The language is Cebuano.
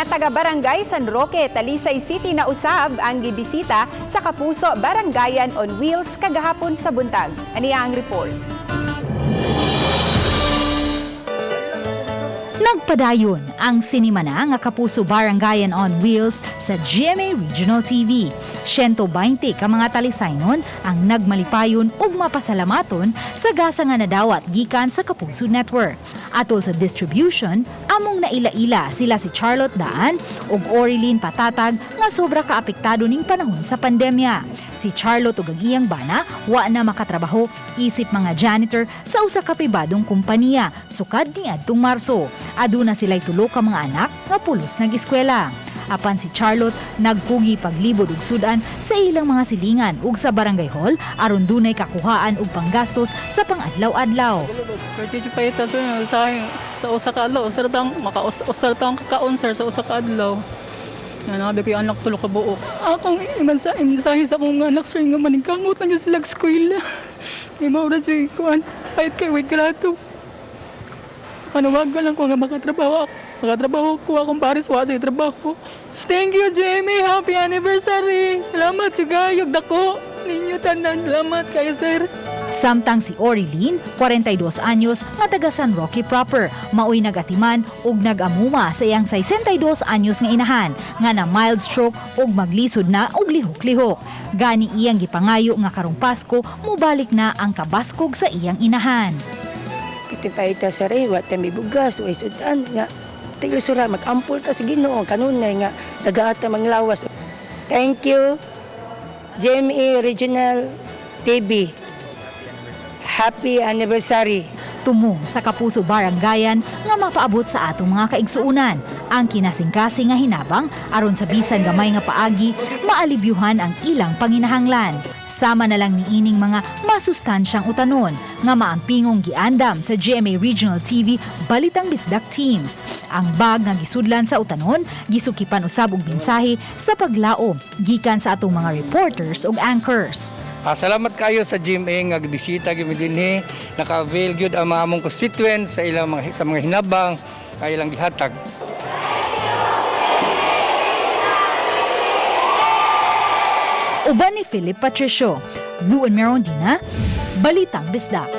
Mga taga-barangay San Roque, Talisay City na usab ang gibisita sa Kapuso Barangayan on Wheels kagahapon sa buntag. Aniya ang report. Nagpadayon ang sinimana nga Kapuso Barangayan on Wheels sa GMA Regional TV. 120 ka mga Talisaynon ang nagmalipayon ug mapasalamaton sa gasa nga nadawat gikan sa Kapuso Network. Atol sa distribution, among naila-ila sila si Charlotte Daan ug Orilyn Patatag nga sobra kaapektado ning panahon sa pandemya. Si Charlotte ug ang iyang bana wa na makatrabaho isip mga janitor sa usa ka pribadong kompanya sukad niadtong Marso. Aduna sila'y tulo ka mga anak nga pulos nag-eskwela. Apan si Charlotte nagkugi paglibod ug sudan sa ilang mga silingan ug sa barangay hall aron dunay kakuhaan og panggastos sa pangadlaw-adlaw. Pwede pa ita sir, sa usa ka adlaw, usa tang maka usa tang kakaon, sir, sa usa ka adlaw. Yan, nabi ko yung anak tulo ka buok. Akong imansa mensahe sa akong anak, sir, nga maningkamot na jud sila eskwela. Di mao ra jud kuan kahit kay way grado. Panawagan lang ko nga makatrabaho ako. Makatrabaho ko akong pares wa sa trabaho. Thank you, Jamie. Happy anniversary. Salamat jud dako ninyo tanan. Salamat kayo, sir. Samtang si Orilyn, 42 anyos, nga taga San Roque proper, maoy nagatiman ug nag-amuma sa iyang 62 anyos nga inahan, nga na mild stroke ug maglisod na og lihok-lihok. Gani iyang gipangayo nga karong Pasko mobalik na ang kabaskog sa iyang inahan. Iti paita sa rey, wa tay may bugas, way sudan nga tiglisura mag-ampol ta sa Ginoo kanunay nga tagaata manglawas. Thank you, GMA Regional TV. Happy anniversary. Tumong sa Kapuso Barangayan nga mapaabot sa atong mga kaigsuunan ang kinasingkasing nga hinabang aron sa bisan gamay nga paagi maalibyuhan ang ilang panginahanglan. Sama na lang niining mga masustansyang utanon nga maampingong giandam sa GMA Regional TV Balitang Bisdak Teams. Ang bag nga gisudlan sa utanon gisukipan usab og mensahe sa paglaom gikan sa atong mga reporters ug anchors. Salamat kayo sa GMA nga gibisita gyud mi dinhi. Naka-avail gyud ang mga among constituents sa mga hinabang nga ilang gihatag. Uban ni Philip Patricio, Luan Merondina, Balitang Bisdak.